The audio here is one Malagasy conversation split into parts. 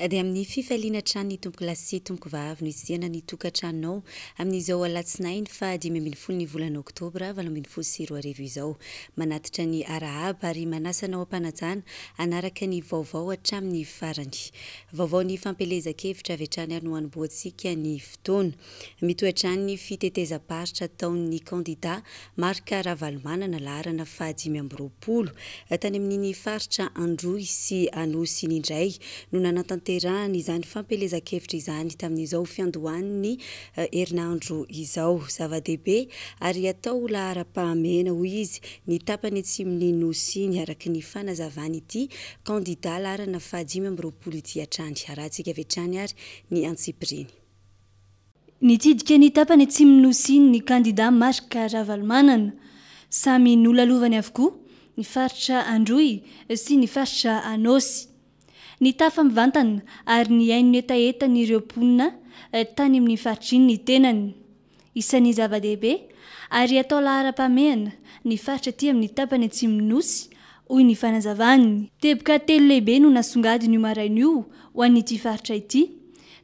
Dia amin'ny fifaliana hatrany ny tompokolahy sy tompokovavy no hitsidihana ny tokantranonao amin'izao alatsinainy faha 15 ny volana oktobra 2018 izao. Manatitra ny arahaba ary manasa anao am-panajana hanaraka ny vaovao hatramin'ny farany. Vaovao ny fampielezan-kevitra avy hatrany ary no hanombohantsika ny fotoana. Mitohy hatrany ny fitetezam-paritra ataon'ny kandida Marc Ravalomanana, laharana faha 25. Tany amin'iny faritra Androy sy Anosy iny indray no nanatanterahany izany fampielezan-kevitra izany tamin'izao fiandohan'ny herinandro izao. Zava-dehibe ary atao ho laharam-pahamehana, hoy izy, ny tapany atsimon'ny Nosy iny, araka ny fanazavan'ity kandida laharana faha 25 ity hatrany. Arahantsika avy hatrany ary ny antsipiriany. Nitsidika ny tapany atsimon'ny Nosy iny ny kandida Marc Ravalomanana. Samy nolalovany avokoa ny faritra Androy sy ny faritra Anôsy. Nitafa mivantana ary nihaino ny hetahetan'ireo mponina tany amin'ny faritra iny ny tenany. Isan'ny zava-dehibe ary atao laharam-pahamehana ny faritra aty amin'ny tapany atsimon'ny Nosy, hoy ny fanazavany. Teboka telo lehibe no nasongadiny io maraina io ho an'ity faritra ity.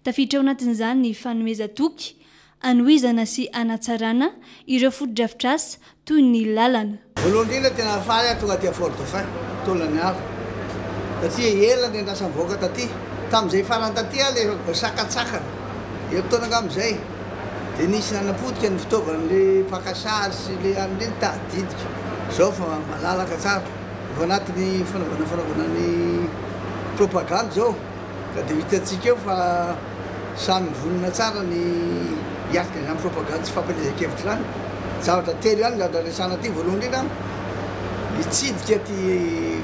Tafiditra ao anatin'izany ny fanomezan-toky hanohizana sy hanatsarana ireo fotodrafitrasa toy ny lalana. Voalohany indrindra tena faly aho tonga aty Fort Dauphin, Toliara, satria ela niandrasan'ny vahoaka taty. Tamin'izay farany taty aho ilay voasakantsakana, herintaona angamba izay, dia nisy nanapotika ny fitaovan'ilay mpaka sary sy ilay anona iny, tadidiko izao fa malalaka tsara. Efa anatin'ny fanaovana fanaovana ny propagandy izao. Ka dia ho hitantsika eo fa samy mivonona tsara ny hiatrika izany propagandy sy fampielezan-kevitra izany. Zavatra telo ihany ny zavatra resahana aty, voalohany indrindra, hitsidika ity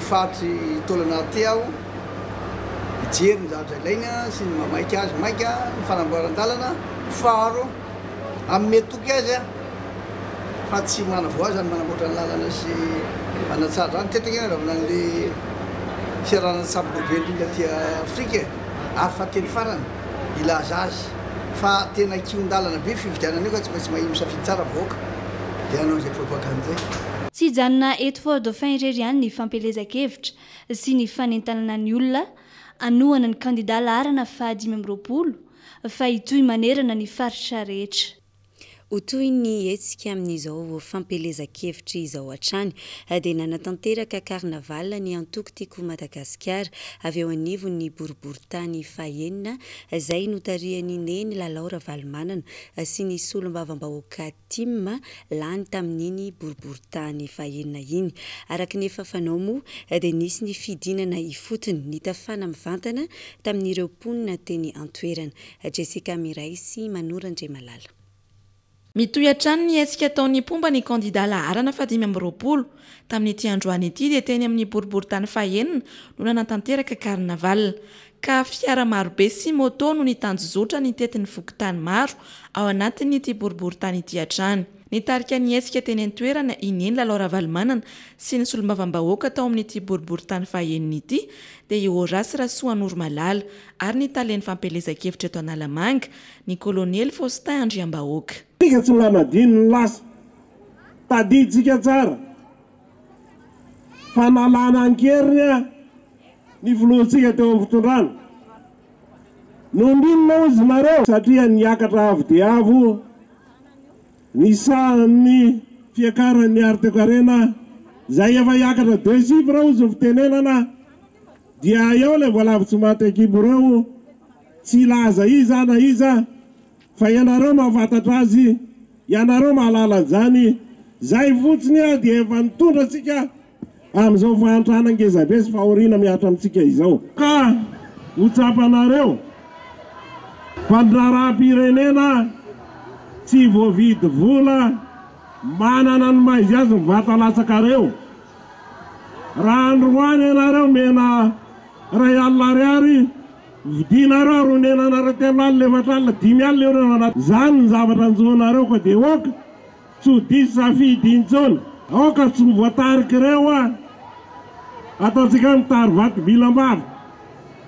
faritr'i Taolagnaro ity aho, hijery ny zavatra ilaina sy ny maha-maika azy maika, ny fanamboaran-dalana, faharoa, hanome toky azy aho fa tsy manavao azy ny manamboatra ny lalana sy manatsara izany. Teto ange nanaovana an'ilay seranan-tsambo lehibe indrindra aty Afrika e! Ary fahatelo farany, hilaza azy fa tena kihon-dalana be fifidianana io ka tsy maintsy mahia misafidy tsara vahoaka dia hanao izay propagande izay. Tsy hijanona eto Fort Dauphin irery ihany ny fampielezan-kevitra sy ny fanentanana ny olona hanohana ny kandida laharana faha 25 fa hitohy manerana ny faritra rehetra. Ho toy ny hetsika amin'izao fampielezan-kevitra izao hatrany dia nanatanteraka carnaval ny antoko Tiako Madagasikara avy eo anivon'ny boriborintany fahenina izay notarihan'i Neny Lalao Ravalomanana sy ny solombavambahoaka tim lany tamin'iny boriborintany fahenina iny. Araka ny efa fanao moa dia nisy ny fidinana ifotony nitafana mivantana tamin'ireo mponina teny an-toerana. Jessica Miray sy Manoro Andriamalala. Mitohy hatrany ny hetsika ataon'ny mpomba ny kandida laharana faha 25. Tamin'ity androany ity dia teny amin'ny boriborintany fahenina no nanatanteraka carnaval. Ka fiara marobe sy moto no nitanjozotra nitety ny fokontany maro ao anatin'ity boriborintany ity hatrany. Nitarika ny hetsika teny an-toerana i Neny Lalao Ravalomanana sy ny solombavambahoaka tao amin'ity boriborintany fahenina ity dia i Horace Rasoanoromalala ary ny talen'ny fampielezan-kevitra eto Analamanga, ny kolonely Faustin Andriambahoaka. Tsika tsy manadino ny lasa. Tadidintsika tsara fa nalana an-keriny ny filohantsika teo amin'ny fitondrana. Noho inona hozy nareo? Satria niakatra avo dia avo ny sahan'ny fiakaran'ny harin-toekarena izay efa hiakatra deux chiffres hozy ny fitenenana. Dia eo ilay voalavo tsy maty ankibo ireo, tsy hilaza iza na iza, fa ianareo mahafantatra azy, ianareo mahalala an'izany, izay fotsiny aho dia efa nitondra antsika amin'izao fahantrana ngezabe sy fahoriana mihatra amintsika izao. Ka ho tsapanareo fa ny raharaham-pirenena tsy voavidy vola, manana ny maha izy azy ny vata latsakareo. Raha androany ianareo omena 1000 ariary, vidinareo ary onenanareo 30, 40, 50 eo ireo anaty. Izany ny zavatra anjoanareo ka dia aoka tsy ho diso safidy intsony. Aoka tsy ho voatarik'ireo a! Ataontsika hoe mitary vato vilam-bava.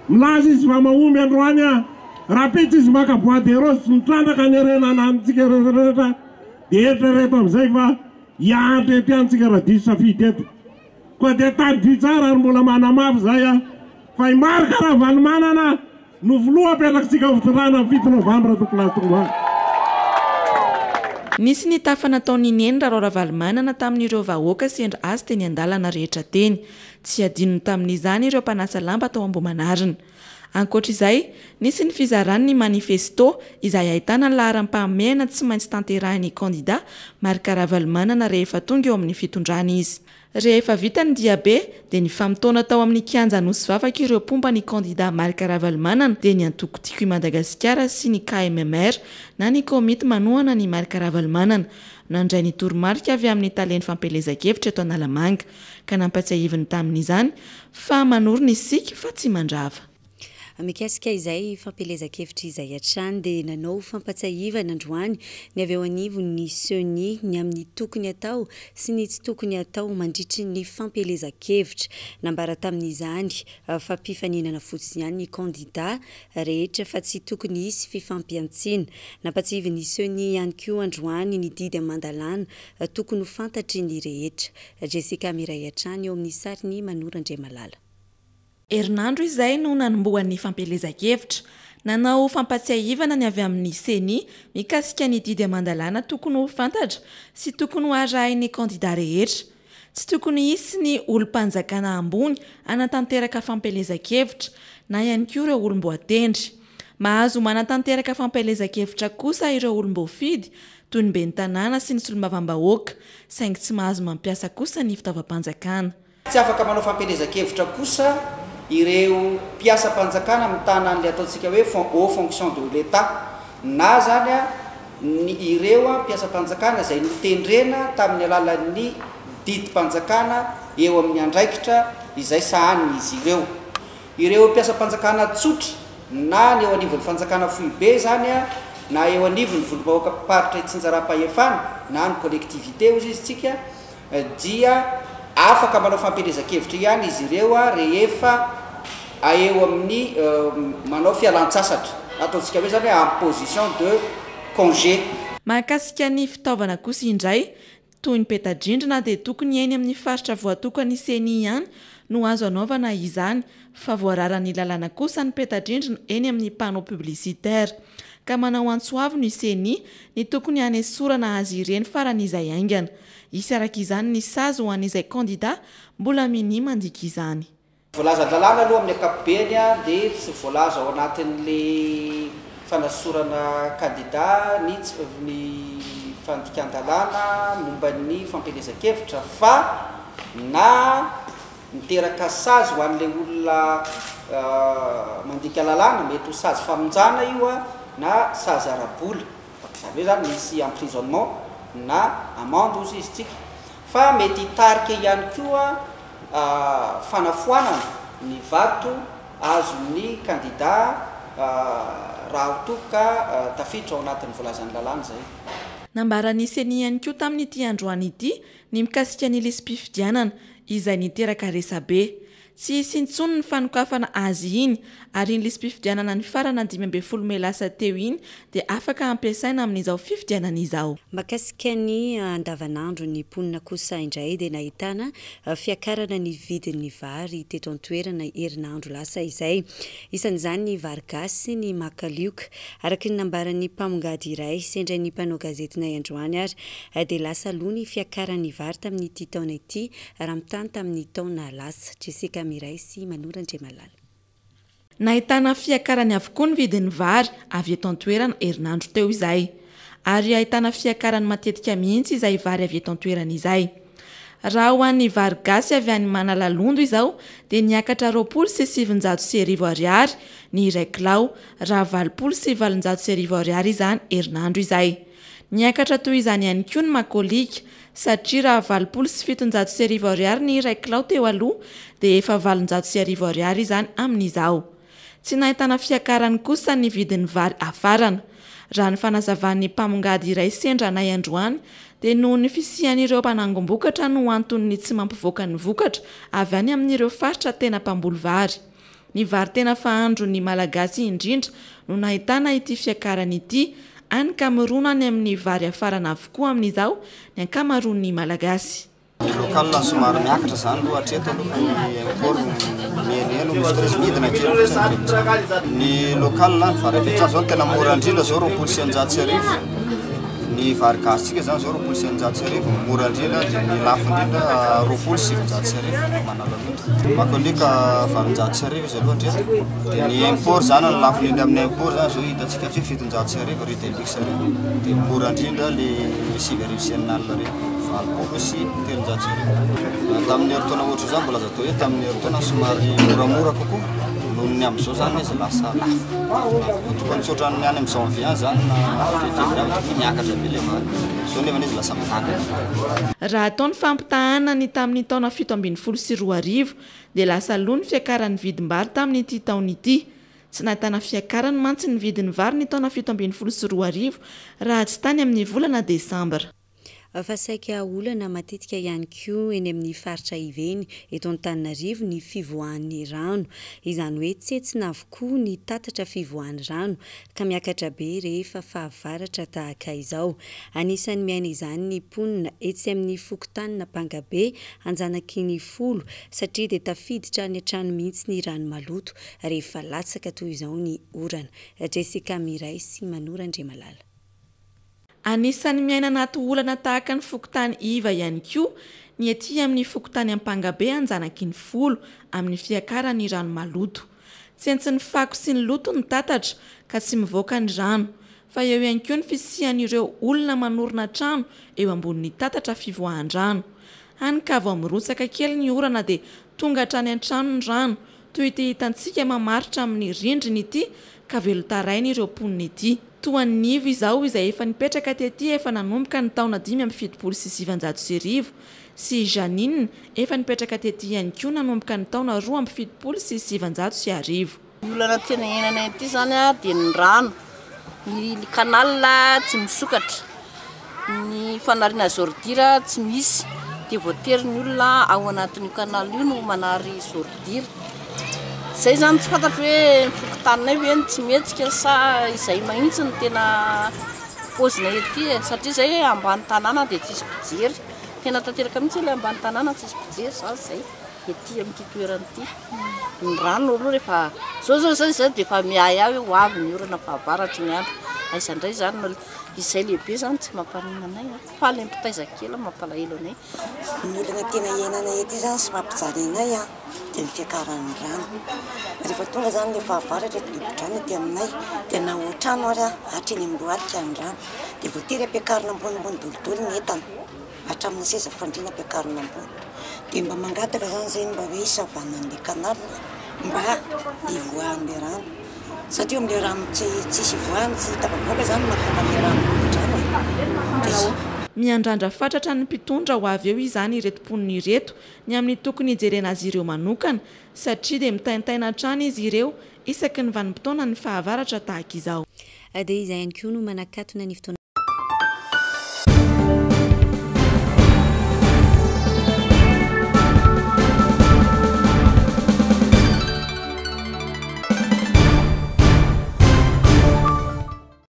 Milaza izy fa mahomby androany a! Rahampitso izy maka bois de rose sy mitrandraka ny harena ananantsika rehetra dia eritrereto amin'izay fa Hiahantra eto ihany tsika raha diso safidy eto. Koa dia tadidio tsara ary mbola manamafy izay aho fa i Marc Ravalomanana. no filoha apetrakintsika ho fitondrana amin'ny 7 novambra tompolahy sy tompovavy. Nisy ny tafa nataon'i Neny Rarao Ravalomanana tamin'ireo vahoaka sendra azy teny an-dalana rehetra teny. Tsy hadinony tamin'izany ireo mpanasa lamba tao Ambohimanarina. Ankoatra izay, nisy ny fizarany ny manifesto izay ahitana ny laharam-pahamehana tsy maintsy tanterahin'ny kandida Marc Ravalomanana rehefa tonga eo amin'ny fitondrana izy. Rehefa vita ny diabe dia nifamotoana tao amin'ny kianja Anosivavaka ireo mpomba ny kandida Marc Ravalomanana dia ny antoko Tiako i Madagasikara sy ny KMMR na ny Komity manohana an'i Marc Ravalomanana. Nandray ny toromarika avy amin'ny talen'ny fampielezan-kevitra eto Analamanga ka nampatsiahiviny tamin'izany fa manorina isika fa tsy mandrava. Mikasika izay fampielezan-kevitra izay hatrany dia nanao fampatsiahivana androany ny avy eo anivon'ny Ceni ny amin'ny tokony atao sy ny tsy tokony atao mandritry ny fampielezan-kevitra. Nambara tamin'izany fa mpifaninana fotsiny ihany ny kandida rehetra fa tsy tokony hisy fifampihantsiana. Nampatsiahivin'ny Ceni ihany koa androany ny didy aman-dalàna tokony ho fantatry ny rehetra. Jessica Miray hatrany eo amin'ny sarin'i Manoro Andriamalala. Herinandro izay no nanombohan'ny fampielezan-kevitra. Nanao fampatsiahivana ny avy amin'ny Ceni mikasika ny didy aman-dalàna tokony ho fantatra sy tokony ho arahin'ny kandida rehetra. Tsy tokony hisy ny olom-panjakana ambony hanatanteraka fampielezan-kevitra na ihany koa ireo olom-boatendry. Mahazo manatanteraka fampielezan-kevitra kosa ireo olom-boafidy toy ny ben'ny tanàna sy ny solombavambahoaka saingy tsy mahazo mampiasa kosa ny fitaovam-panjakana. Tsy afaka manao fampielezan-kevitra kosa ireo mpiasam-panjakana mitana an'ilay ataontsika hoe haut fonction de l'Etat na izany ny ireo mpiasam-panjakana izay notendrena tamin'ny alalan'ny didim-panjakana eo amin'ny andraikitra izay sahanin'izy ireo. Ireo mpiasam-panjakana tsotra na ny eo anivon'ny fanjakana foibe izany na eo anivon'ny vondrom-bahoakam-paritra itsinjaram-pahefana na ny collectivité hozy izy tsika dia afaka manao fampielezan-kevitra ihany izy ireo rehefa eo amin'ny manao fialan-tsasatra, ataontsika hoe izany hoe en position de congé. Mahakasika ny fitaovana kosa indray, toy ny peta-drindrina dia tokony eny amin'ny faritra voatokan'ny Ceni ihany no azo anaovana izany fa voararan'ny lalàna kosa ny peta-drindrina eny amin'ny panneau publicitaire. Ka manao antso avo ny Ceni ny tokony hanesorana azy ireny faran'izay haingana. Hisy araka izany ny sazy ho an'izay kandida mbola minia mandika izany. Voalazan-dalàna aloha amin'ny ankapobeny dia tsy voalaza ao anatin'ilay fanasorana kandida ny tsy ny fandikan-dalàna momba ny fampielezan-kevitra fa na miteraka sazy ho an'ilay olona mandika lalàna, mety ho sazy famonjana io na sazy ara-bola. Izany hoe izany misy emprisonnement na amende hozy izy tsika. Fa mety hitarika ihany koa fanafoanana ny vato azon'ny kandida raha toa ka tafiditra ao anatin'ny voalazan'ny lalàna izay. Nambaran'ny Ceni ihany koa tamin'ity androany ity ny mikasika ny lisi-pifidianana izay niteraka resabe. Tsy hisy intsony ny fanokafana azy iny ary iny lisi-pifidianana nifarana ny 15 mey lasa teo iny dia afaka hampiasaina amin'izao fifidianana izao. Mahakasika ny andavanandron'ny mponina kosa indray dia nahitana fiakarana ny vidin'ny vary teto an-toerana herinandro lasa izay. Isan'izany ny vary gasy sy ny makalioka. Araka ny nambaran'ny mpamongady iray sendrain'ny mpanao gazetinay androany ary dia lasa aloha ny fiakaran'ny vary tamin'ity taona ity raha mitaha tamin'ny taona lasa. Jessica Miray sy Manoro Andriamalala. Nahitana fiakarany avokoa ny vidin'ny vary avy eto an-toerana herinandro teo izay. Ary ahitana fiakarany matetika mihitsy izay vary avy eto an-toerana izay. Raha ho an'ny vary gasy avy any Manalalondo izao dia niakatra 1920 ariary ny iray kilao raha 1880 ariary izany herinandro izay. Niakatra toy izany ihany koa ny makolika satria raha 1780 ariary ny iray kilao teo aloha dia efa 1800 ariary izany amin'izao. Tsy nahitana fiakarany kosa ny vidin'ny vary hafarana. Raha ny fanazavan'ny mpamongady iray sendra anay androany dia noho ny fisian'ireo mpanangom-bokatra no anton'ny tsy mampivoaka ny vokatra avy any amin'ireo faritra tena mpamboly vary. Ny vary tena fahandron'ny Malagasy indrindra no nahitana ity fiakarany ity, any ka mirona any amin'ny vary hafarana avokoa amin'izao ny ankamaroan'ny Malagasy. Ny local somary miakatra zany aloha hatreto aloha fa ny import miheniheno, misy fotoana izy midina kely fotsiny dia mijanona. Ny local ny vary avy hatrany zao no tena mora indrindra zao 1620, ny vary gasintsika zany zao 1620 no mora indrindra dia ny lafo indrindra 1920 Manalaloto. Makalioka 1800 izy aloha hatreto dia ny import zany ny lafo indrindra amin'ny import zany zao hitantsika hatreto 1700 riz de luxe ireny dia ny mora indrindra le 6006 ireny 1380. Tamin'ny herintaona ohatr'izao mbola azo atao hoe tamin'ny herintaona somary moramora kokoa noho ny amin'izao zany izy lasa lafo lafolafo tokony tsy ohatran'ny any amin'ny janvier any zany na février any tokony miakatra be le vary zao nefa izy lasa mitakatra. Raha atao ny fampitahana ny tamin'ny taona 2017 dia lasa aloha ny fiakaran'ny vidim-bary tamin'ity taona ity. Tsy nahitana fiakarany mantsy ny vidin'ny vary ny taona 2017 raha tsy tany amin'ny volana desambra. Fa saika olana matetika ihany koa eny amin'ny faritra Iveny eto Antananarivo ny fivoahan'ny rano. Izany hoe tsetsina avokoa ny tatatra fivoahan'ny rano ka miakatra be rehefa fahavaratra tahaka izao. Anisan'ny miaina izany ny mponina etsy amin'ny fokontanin'Ampangabe Anjanakinifolo satria dia tafiditra any an-trano mihitsy ny rano maloto rehefa latsaka toy izao ny orana. Jessica Miray sy Manoro Andriamalala. Anisan'ny miaina anaty olana tahaka ny fokontany iva ihany koa ny ety amin'ny fokontany Ampangabe Anjanakinifolo amin'ny fiakaran'ny rano maloto. Tsentsin'ny fako sy ny loto ny tatatra ka tsy mivoaka ny rano. Fa eo ihany koa ny fisian'ireo olona manorina trano eo ambonin'ny tatatra fivoahan-drano. Hany ka vao mirotsaka kely ny orana dia tonga hatrany an-trano ny rano, toy ity hitantsika mamaritra amin'ny rindrina ity ka velon-taraina ireo mponina ety. Toa an'i Nivo izao izay efa nipetraka tety efa nanomboka ny taona 1975 sy i Jeanine efa nipetraka tety ihany koa nanomboka ny taona 1972. Ny olana tena iainanay aty zany dia ny rano, ny canal tsy misokatra, ny fanariana ordure tsy misy dia voatery ny olona ao anatin'io canal io no manary ordure. Izay zany tsy fantatro hoe ny fokontaninay ve no tsy mihetsika sa izay mihitsy no tena paozinay aty e, satria izay ambany tanàna dia tsisy mpijery, tena tanteraka mihitsy ilay ambany tanàna tsisy mpijery zany izay. ety amin'ity toerana ity. Ny rano aloha rehefa zao zao zao izao dia efa miahiahy hoe ho avy ny orana fahavaratra ny andro. Aiza indray izany no izay lehibe izany tsy mampaninona anay a. Fa ilay mpitaiza kely no mampalahelo anay. Ny olana tena iainanay ety izany sy mampijaly anay a, dia ny fiakaran'ny rano. Rehefa tonga izany ilay fahavaratra eto dobo-drano aty aminay dia na ao an-trano ary hatreny amin'ny lohalika ny rano. Dia voatery ampiakarina ambonimbony dolidoly ny entana. Hatramin'ny seza fandriana ampiakarina ambony. Dia mba mangataka izany izay mba hoe hisavana an'ilay canal mba hivoahan'ilay rano. Satria amin'ilay rano tsy tsisy ivoahany, tsy tafavoaka izany no mahatonga an'ilay rano mivoa-drano e. Dia izay. Miandrandra fatratra ny mpitondra ho avy eo izany ireto mponina ireto ny amin'ny tokony hijerena azy ireo manokana satria dia mitaintaina hatrany izy ireo isaky ny vanim-potoanan'ny fahavaratra tahaka izao. Dia izay ihany koa no manakatona ny fotoana.